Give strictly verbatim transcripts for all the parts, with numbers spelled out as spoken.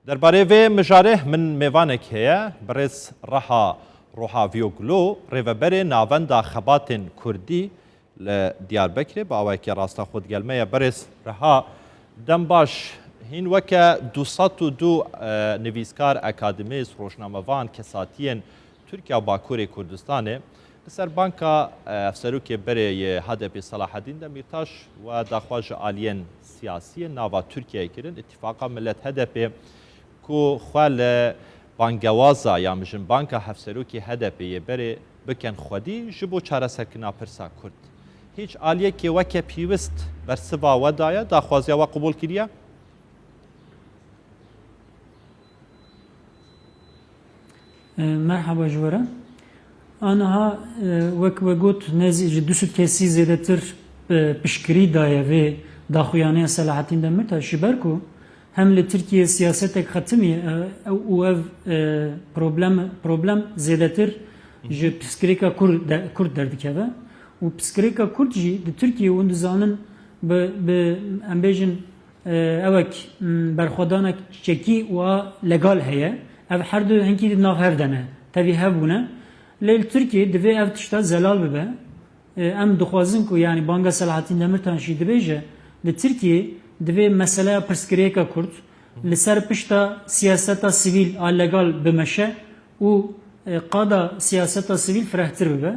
Derbarê vê mijarê min mêvanek heye, birêz Reha Rohavioglu, rêveberê Navenda Xebatên Kurdî li Diyarbekirê, bi awayekî rasta xwe digel me ye. Birêz Reha, dem baş. Hîn weke du sed û du, e, nivîskar, akademîst, rojnamevan, kesatiyên Tirkiye û Bakurê Kurdistanê li ser banka, e, hevserokê berê yê H D P Selahaddîn Demîrtaş we daxwaz ji aliyên siyasî yên nava Tirkiyeyê kirin, Îtîfaqa Milet H D P, ku xwe li bangewaza ya mijin banka hevserokê H D P yê berê bikin xwedî ji bo çareserkirina pirsa Kurd. Hîç aliyekê weke pîwist bersiva we daye, daxwaziya we qebûl kiriye? E, Merhaba ji we re. Aniha, e, wek we got, nêzî ji du sed kesî zêdetir, e, piştgirî daye vê daxuyaniyê Selahattin Demirtaş, ji ber ku hem li Tirkiyê siyasetek xetimî, e, ew û ev, e, problem, problem zêdetir ji pirsgirêka Kurd de-, Kurd derdikeve û pirsgirêka Kurd jî di Tirkiyê hûn dizanin bi, bi, em bêjin, e, ewek, m, berxwedanek çekî û a legal heye. Ev her du hinkî di nav hev de ne. Tevî hev bûne. Lê li Tirkiyê divê ev tişta zelal bibe. E, em dixwazin ku, yanî banga Selahattin Demirtaş jî dibêje, li Tirkiyê divê meseleya pirsgirêka Kurd li ser pişta siyaseta sivîl a legal bimeşe û, e, qada siyaseta sivîl firehtir bibe.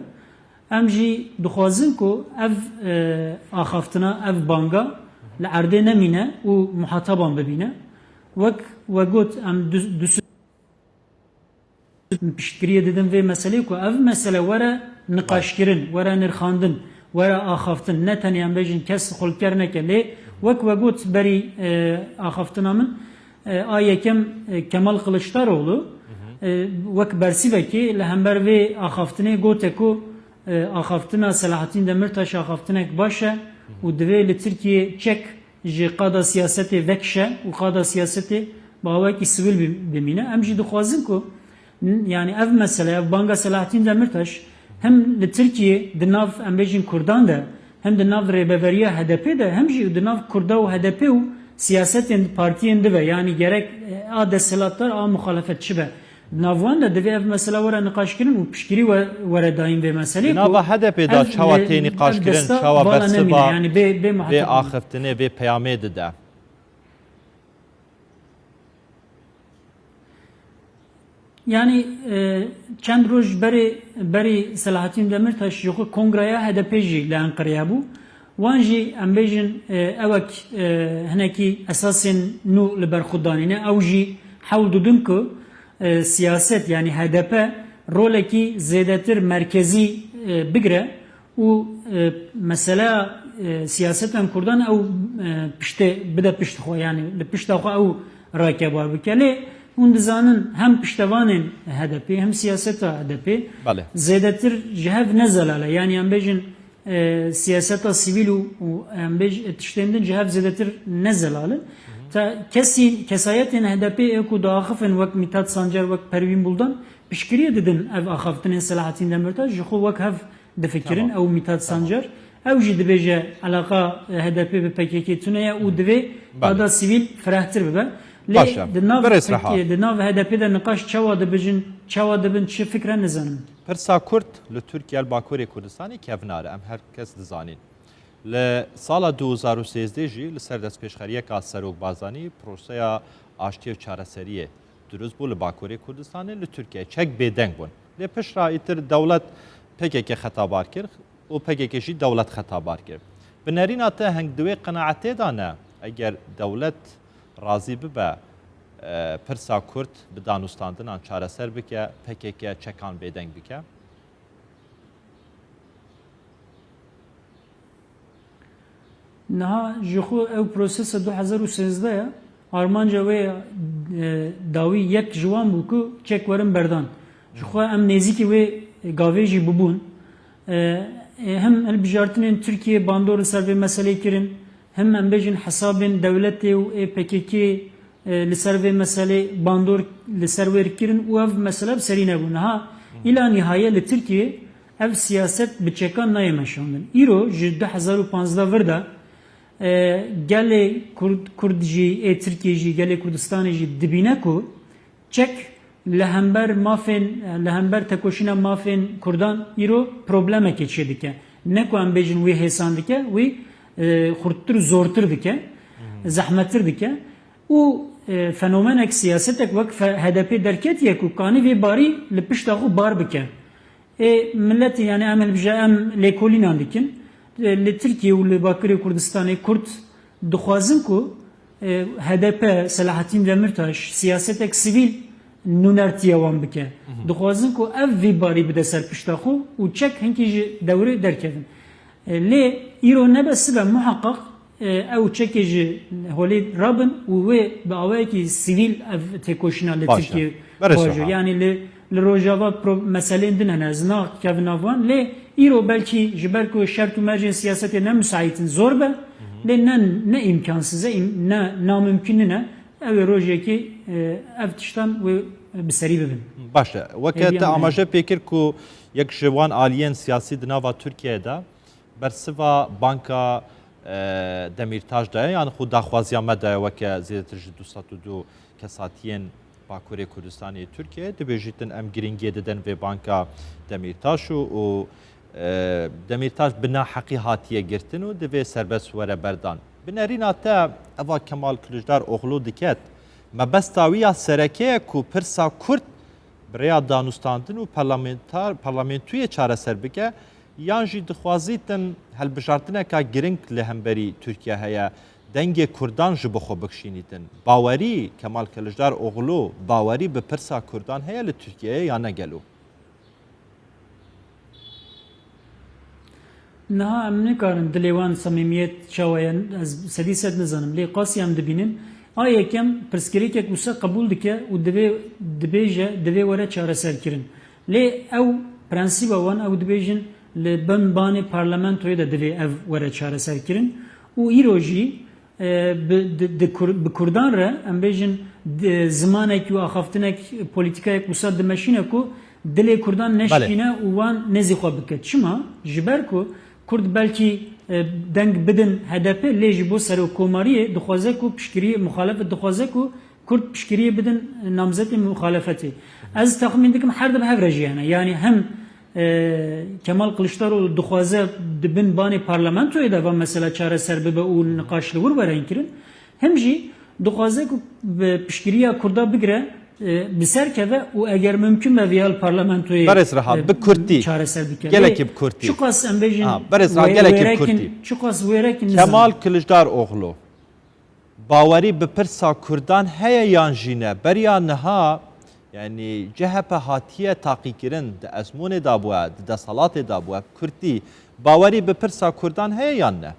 Em jî dixwazin ku ev, e, axaftina, ev banga li erdê nemîne û muhataban bibîne. Wek we got, em du, du piştgiriyê didin vê meselê ku ev mesele were niqaşkirin, were nirxandin, were axaftin. Ne tenê em bêjin kes xulker neke, lê wek we got berî, e, axaftina min, e, a yekem, e, Kemal Kılıçdaroğlu, e, wek bersîvekê li hember vê axaftinê gote ku, e, axaftina Selahattin Demirtaş axaftinek baş e û divê li Tirkiyê çek ji qada siyasetê vekişe û qada siyasetê bi awayekî sivîl bi-, bimîne. Em jî dixwazin ku, n-, yanî ev mesele, ev banga Selahattin Demirtaş hem li Tirkiyê di nav, em bêjin, Kurdan de, hem di nav rêbeveriya H D P de, hem jî di nav Kurda û H D P û siyasetên partiyên di ve, yanî gerek, e, a desthilatdar, a muxalefet çi be, Di nav wan de divê ev mesela were niqaşkirin û piştgirî we-, were dayîn vê meselê. Di nava H D P de çawa tê niqaşkirin, çawa bersiva vê axiftinê, vê peyamê dide? Yanî, e, çend roj berê, berî Selahattin Demirtaş ji xwe kongreya H D P jî li Enqereyê bû. Wan jî, em bêjin, e, ewek, e, hinekî esasên nû li ber xwe danîne. Ew jî hewl didin ku, e, siyaset, yanî H D P rolekî zêdetir merkezî, e, bigire û, e, meseleya, e, siyasetan Kurdan ew, e, piştê bide pişt xwe, yanî li pişta xwe ew rakebar bike. Lê hûn dizanin hem piştevanên H D P hem siyaseta H D P zêdetir ji hev ne zelal e. Yanî em bêjin, e, siyaseta sivîl û, û em bêj-, tiştên din ji hev zêdetir ne zelal in. Ta kesî, kesayetên H D P ê ku diaxifin wek Mithat Sancar, wek Pervîn Buldan, piştgiriyê didin ev axaftinên Selahattin Demirtaş, ji xwe wek hev difikirin, ew Mithat Sancar. Ew jî dibêje eleqa H D P bi P K K tune ye û divê qada sivîl firehtir bibe. Lê di nav P K K, di nav H D P de niqaş çawa dibijin, çawa dibin, çi fikre nizanim. Pirsa Kurd li Tirkiye, li Bakurê Kurdistanê kevnar e, em her kes dizanîn. Li sala du hezar û sêzdeh jî li ser destpêşxeriyeka Serok Barzanî proseya aştiyê û çareseriyê dirust bû li Bakurê Kurdistanê, li Tirkiye çek bêdeng bûn. Lê piştre îtir dewlet P K K xetabar kir û P K K jî dewlet xetabar kir. Bi nerîna te hing di wê qenaetê de ne, eger dewlet razî bibe, e, pirsa Kurd bi danûstandinan çareser bike, P K K çekan bêdeng bike? Niha ji xwe ew prosesa du hezar û sêzdeh ye. Armanca wê, e, dawî yek ji wan bû ku çek werin berdan. Ji xwe em nêzîkî wê gavê jî bibûn. E, e, hem hilbijartinên Tirkiyê bandor li ser vê meselê kirin, hem em bêjin hesabên dewletê û ê P K K, e, li ser vê meselê bandor li ser wê kirin û ev mesele bi serî nebû. Niha îla nîhaye li Tirkiyê ev siyaset bi çekan nayê meşandin. Îro ji du hezar û panzdeh vir de E, gelê Kurd, Kurd jî, ê Tirkiyê jî, gelê Kurdistanê jî dibîne ku çek li hember mafên, li hember tekoşîna mafên Kurdan îro problemekê çêdike. Ne ku em bêjin wî hêsan dike, wî, e, xurttir û zortir dike, zehmettir dike. Û, e, fenomenek, siyasetek wek fe-, H D P derketiye ku kanî vê barî li pişta xwe bar bike. Ê miletî, yani em ê bije em lêkolînan dikin. E, li Tirkiye û li Bakurê Kurdistanê Kurd dixwazin ku, e, H D P, Selahattin Demirtaş, siyasetek sivîl nûnertiye wan bike. Dixwazin ku ev vî barî bide ser pişta xwe û çek hinkî ji dewrê derkevin. E, lê îro ne bes sibe, muheqeq, e, ew çekê ji holê rabin û wê bi awayekî sivîl ev têkoşîna li Baş e. Tirkiye Berê bajo. Soha. Yani li, li Rojava pro-, meselên din hene, ez nakevin nav wan, lê îro belkî ji ber ku şert û mercên siyasetê ne müsait in, zor be, lê ne, ne îmkansiz e, îm-, ne namimkün nîne, ew ê rojekê, e, ev tiştan wê bi serî bibin. Baş e. Weke Hêviya te min amaje pê kir ku yek ji wan aliyên siyasî di nava Tirkiyeyê de bersiva banka, e, Demîrtaş de ye, yan xwe daxwaziya me de ye, weke zêdetir ji du sed û du kesatiyên Bakurê Kurdistanê yê Tirkiyeyê dibêjîtin, em girîngiyê didin vê banka Demîrtaş û, û, e, Demîrtaş bi naheqî hatiye girtin û divê serbest were berdan. Bi nerîna te eva Kemal Kiliçdaroglu diket, mebesta wî ya sereke ye ku pirsa Kurd bi rêya danûstandin û parlamentar, parlamentûyê çareser bike, yan jî dixwazîtin hilbijartineka giring li hemberî Tirkiye heye, dengê Kurdan ji bo xwe bikişînîtin. Bawerî Kemal Kiliçdaroglu, bawerî bi pirsa Kurdan heye li Tirkiyeyê ya ne gelo? Niha em nikarin dilê wan samîmiyet çawa ye, ez sedî sed nizanim, lê qasî em dibînin. A yekem pirsgirêkek wisa qebûl dike û divê, dibêje, divê were çareserkirin. Lê ew prensîba wan, ew dibêjin li bin banê parlamentoyê de divê ev were çareserkirin. Û îro jî, e, bi, di, di Kur-, bi Kurdan re, em bêjin, di, zimanek û axaftinek, polîtîkayek wisa dimeşîne ku dilê Kurdan Belê. neşkîne û wan nêzî xwe bike. Çima? Ji ber ku Kurd belkî, e, deng bidin H D P, lê ji bo serokkomariyê dixwaze ku piştgiriyê, muxalefet dixwaze ku Kurd piştgiriyê bidin namzetê muxalefetê. Ez texmîn dikim her dibe hev re jî hene. Yanî hem, e, Kemal Kiliçdaroglu dixwaze di bin banê parlamentoyê de va mesela çareser bibe û niqaş li wir were hînkirin, hem jî dixwaze ku bi piştgiriya Kurda bigire, e, bi ser keve û eger mimkun be viya li parlamentoyê, Berêz Reha, e, bi kurtî. çareser bike. Gelekî Lê bi kurtî. Çiqas em bêjin Ha, berêz Reha, wê-, gelekî bi wêrekin, kurtî. çiqas wêrekin nizanim. Kemal Kiliçdaroglu, bawerî bi pirsa Kurdan heye yan jî ne? Beriya niha, yanî C H P hatiye taqîkirin, di ezmûnê de bûye, di desthilatê de bûye, bi kurtî, bawerî bi pirsa Kurdan heye yan ne?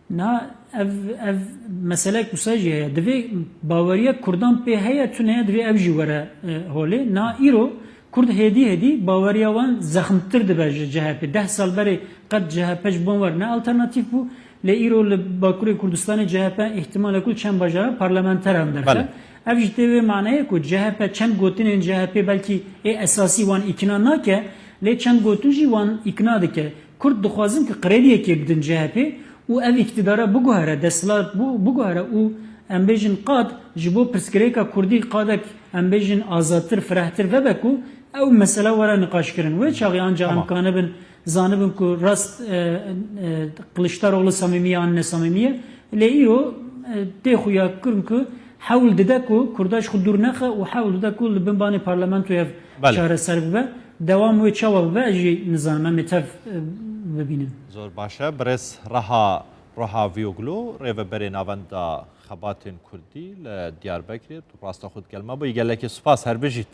Na, ev, ev meselek wisa jî heye. Divê baweriya Kurdan pê heye, tune ye, divê ev jî were, e, holê. Na, îro Kurd hêdî hêdî baweriya wan zexmtir dibe ji C H P. Deh sal berê qet C H P ji bo wan ne alternatîf bû. Lê îro li Bakurê Kurdistanê C H P îhtimal e ku çend bajara parlamenteran derxe. Belê. Ev jî tê vê maneyê ku C H P çend gotinên C H P belkî ê esasî wan îkna nake, lê çend gotin jî wan îkna dike. Kurd dixwazin ku qirêliyekê bidin C H P û ev îktidara biguhere, desthilat bu-, biguhere û em bêjin qad ji bo pirsgirêka Kurdî qadek em bêjin azadtir, firehtir vebe ku ew mesela were niqaşkirin. Wê çaxê anca em Tamam. kanibin, zanibin ku rast, e, e, Kiliçdaroglu samîmî ye an ne samîmî ye. Lê îro, e, tê xuya kirin ku hewl dide ku Kurda ji xwe dûr nexe û hewl dide ku li bin banê parlamentoyê ev Belê. çareser bibe. Dewam wê çawa bibe, ez jî nizanim, em ê tev, e, bibînin. Zor baş e. Birêz Reha, Reha Vîoglu, rêveberê Navenda Xebatên Kurdî li Diyarbekirê, tu rasta xwe digel me bûyî. Gelekî spas, her bijît.